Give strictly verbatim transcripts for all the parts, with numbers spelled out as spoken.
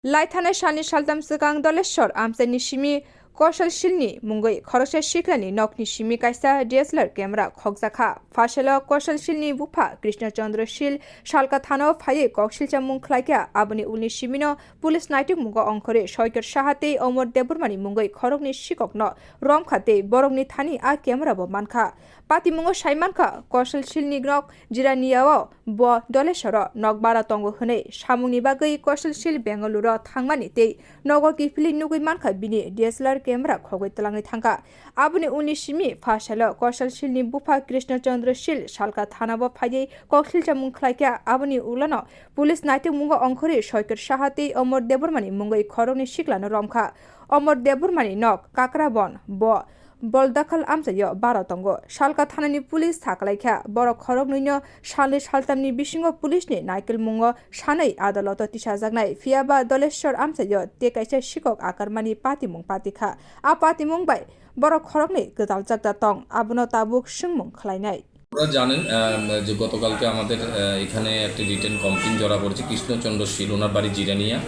Lai thanai salni saltam swkang Doleshwar amchaini simi Koshal Shilni mungwi khoroksa siklani nokni simi kaisa D S L R camera khokjakha. Phasalo Koshal Shilni bupha Krishna Chandra Shil salka thanao phaiwi kok silchamung khlaikha. Aboni ulni simino police naitukmungo ongkhorwi Soikor Saha tei Omor Debbarmani mungwi khoroknwi sikokno romkha tei borokni thani a camera bo mankha. Patimungo saimankha, Koshal Shilni nok Jiraniao bo Doleshwaro nok bara tongo hwnwi samungni bagwi Koshal Shil Bengaluru thangmani tei nogo kiphilwi nugwi mankha bini D S L R camera khogwi twlangwi thangkha. Aboni ulni simi phasalo Koshal Shilni bupha Krishna Chandra Shil salka thanabo phaiwi kok silchamung khlaikha. Aboni ulano police naitukmungo ongkhorwi Soikor Saha tei Omor Debbarmani mungwi khoroknwi siklano romkha. Omor Debbarmani nok Kakrabon bo Boldakhal amchaio bara tongo. Salka thanani police sakalaikha. Borok khoroknwino salni saltamni bisingo police ni naikolmungo sanwi adaloto tisajaknai. Phiyaba Doleshwar amchaio tei kaisa sikok akarmani patimung patikha. A patimung bai borok khoroknwi gwdaljak da tong, abono tabuk swngmung khlainai. আপনারা জানেন, আহ, যে গতকালকে আমাদের, আহ, এখানে একটি written complain ধরা পড়েছে কৃষ্ণচন্দ্র শীল, ওনার বাড়ি জিরানিয়া।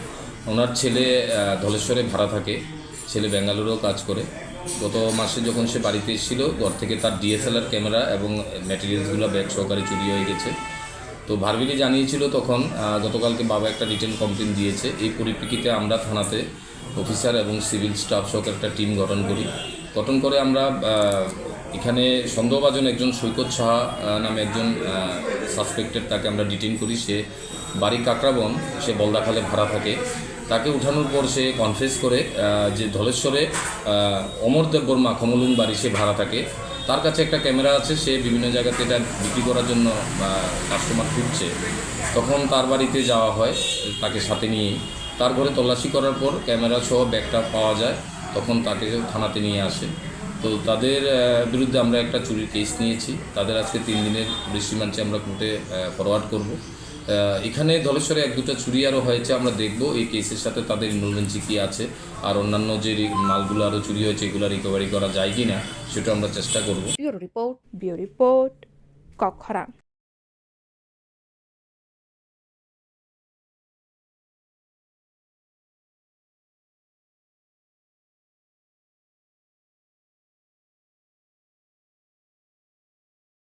ওনার ছেলে, আহ, ধলেশ্বরে ভাড়া থাকে, ছেলে বেঙ্গালুরুও কাজ করে। গত মাসে যখন সে বাড়িতে এসেছিল, ঘর থেকে তার ডিএসএলআর ক্যামেরা এবং ম্যাটেরিয়ালসগুলো ব্যাগ সহকারে চুরি হয়ে গেছে। তো ভার্বালি জানিয়েছিল তখন, আহ, গতকালকে বাবা একটা রিটেন কমপ্লেন দিয়েছে। এই পরিপ্রেক্ষিতে আমরা থানাতে অফিসার এবং সিভিল স্টাফ সহ একটা টিম গঠন করি। গঠন করে আমরা, আহ, এখানে সন্দেহভাজন একজন সৈকত সাহা, আহ, নামে একজন, আহ, সাসপেক্টেড, তাকে আমরা ডিটেইন করি। সে বাড়ি কাকরাবন, সে বলদাখালে ভাড়া থাকে। তাকে উঠানোর পর সে কনফেস করে, আহ, যে ধলেশ্বরে, আহ, অমর দেববর্মা খমলুং বাড়ি, সে ভাড়া থাকে। তার কাছে একটা ক্যামেরা আছে, সে বিভিন্ন জায়গাতে এটা বিক্রি করার জন্য, আহ, কাস্টমার খুঁজছে। তখন তার বাড়িতে যাওয়া হয় তাকে সাথে নিয়ে। তার ঘরে তল্লাশি করার পর ক্যামেরা সহ ব্যাগটা পাওয়া যায়, তখন তাকে থানাতে নিয়ে আসে। তো তাদের, আহ, বিরুদ্ধে আমরা একটা চুরির কেস নিয়েছি। তাদের আজকে তিন দিনের পুলিশ রিমান্ড চেয়ে আমরা কোর্টে, আহ, ফরওয়ার্ড করব। আহ, এখানে ধলেশ্বরে এক দুটো চুরি আরও হয়েছে, আমরা দেখব এই কেসের সাথে তাদের ইনভলভমেন্সি কী আছে, আর অন্যান্য যে রি-, মালগুলো আরও চুরি হয়েছে এগুলো রিকভারি করা যায় কি না সেটা আমরা চেষ্টা করব। Bureau report, bureau report, Kokkhorang.